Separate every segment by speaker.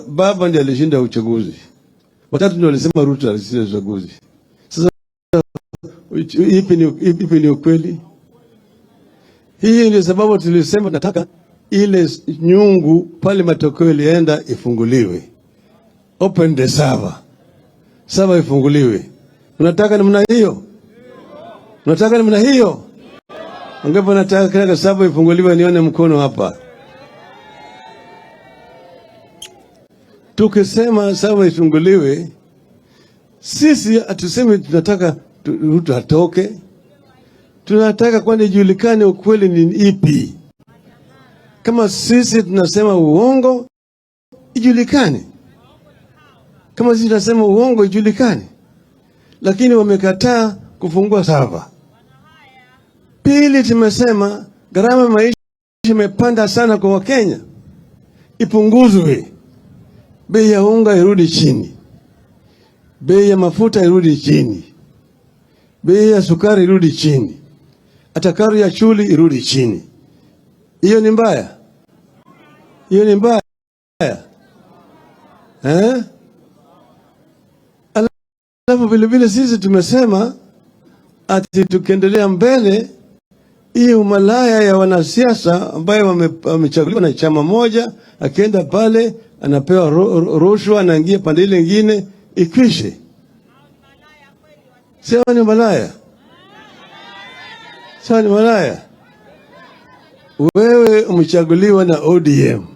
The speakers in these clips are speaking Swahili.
Speaker 1: Baba ndiye alishinda uchaguzi, watatu ndio walisema Ruto alishinda uchaguzi. Sasa ipi ni ukweli? Hii ndio sababu tulisema tunataka ile nyungu pale matokeo ilienda ifunguliwe, open the server, server ifunguliwe. Unataka namna hiyo? Unataka namna hiyo? Wangapi nataka server ifunguliwe? Nione mkono hapa. Tukisema server ifunguliwe, sisi hatusemi tunataka Ruto atoke, tunataka kwani ijulikane ukweli ni ipi. Kama sisi tunasema uongo ijulikane, kama sisi tunasema uongo ijulikane, lakini wamekataa kufungua server. Pili, tumesema gharama ya maisha imepanda sana kwa Wakenya, ipunguzwe. Bei ya unga irudi chini, bei ya mafuta irudi chini, bei ya sukari irudi chini, hata karo ya shule irudi chini. Hiyo ni mbaya? Hiyo ni mbaya eh? Alafu vile vile sisi tumesema ati tukiendelea mbele, hii umalaya ya wanasiasa ambayo wamechaguliwa na chama moja, akienda pale anapewa rushwa, anaingia pande ile nyingine, ikwishe. Sio ni malaya? Sio ni malaya? Wewe umechaguliwa na ODM,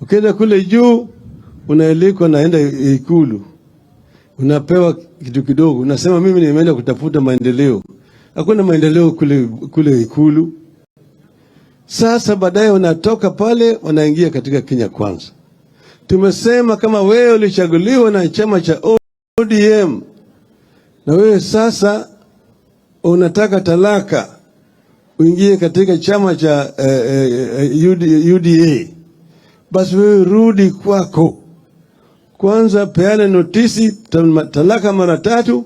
Speaker 1: ukienda kule juu unaalikwa, naenda Ikulu, unapewa kitu kidogo, unasema mimi nimeenda kutafuta maendeleo. Hakuna maendeleo kule Ikulu. Sasa baadaye unatoka pale wanaingia katika Kenya Kwanza. Tumesema kama wewe ulichaguliwa na chama cha ODM na wewe sasa unataka talaka uingie katika chama cha UDA, basi wewe rudi kwako kwanza, peana notisi talaka mara tatu,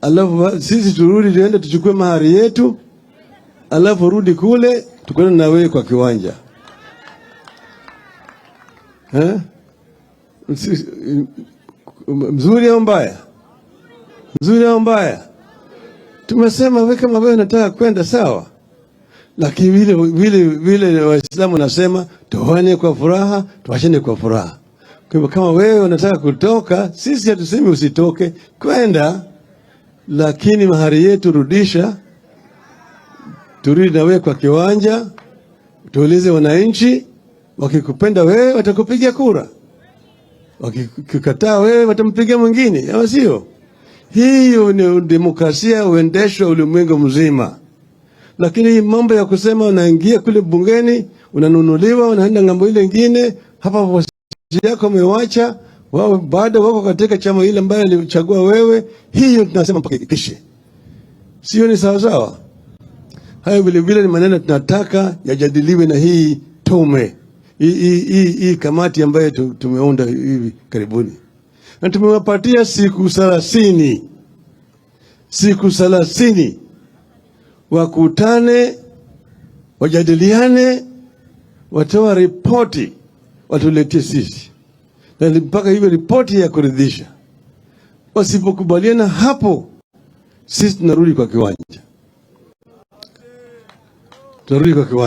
Speaker 1: alafu sisi turudi tuende tuchukue mahari yetu, alafu rudi kule tukutane na wewe kwa kiwanja eh? Mzuri au mbaya? Mzuri au mbaya? Tumesema wewe kama wewe unataka kwenda sawa, lakini vile vile vile Waislamu wanasema tuoane kwa furaha, tuachane kwa furaha. Kwa hivyo kama wewe unataka kutoka, sisi hatusemi usitoke, kwenda, lakini mahari yetu rudisha, turudi na wewe kwa kiwanja, tuulize wananchi, wakikupenda wewe watakupigia kura, wakikukataa wewe watampigia mwingine, ama sio? Hiyo ni demokrasia huendeshwa ulimwengu mzima. Lakini hii mambo ya kusema unaingia kule bungeni unanunuliwa, unaenda ng'ambo ile ingine, hapa wafuasi yako umewacha wao, bado wako katika chama ile ambayo alichagua wewe, hiyo tunasema mpaka ikishe. Sio ni sawa sawa? Hayo vile vile ni maneno tunataka yajadiliwe na hii tume hii kamati ambayo tumeunda hivi karibuni, na tumewapatia siku 30, siku 30 wakutane, wajadiliane, watoa ripoti watuletee sisi, na mpaka hiyo ripoti ya kuridhisha. Wasipokubaliana hapo, sisi tunarudi kwa kiwanja, tunarudi kwa kiwanja.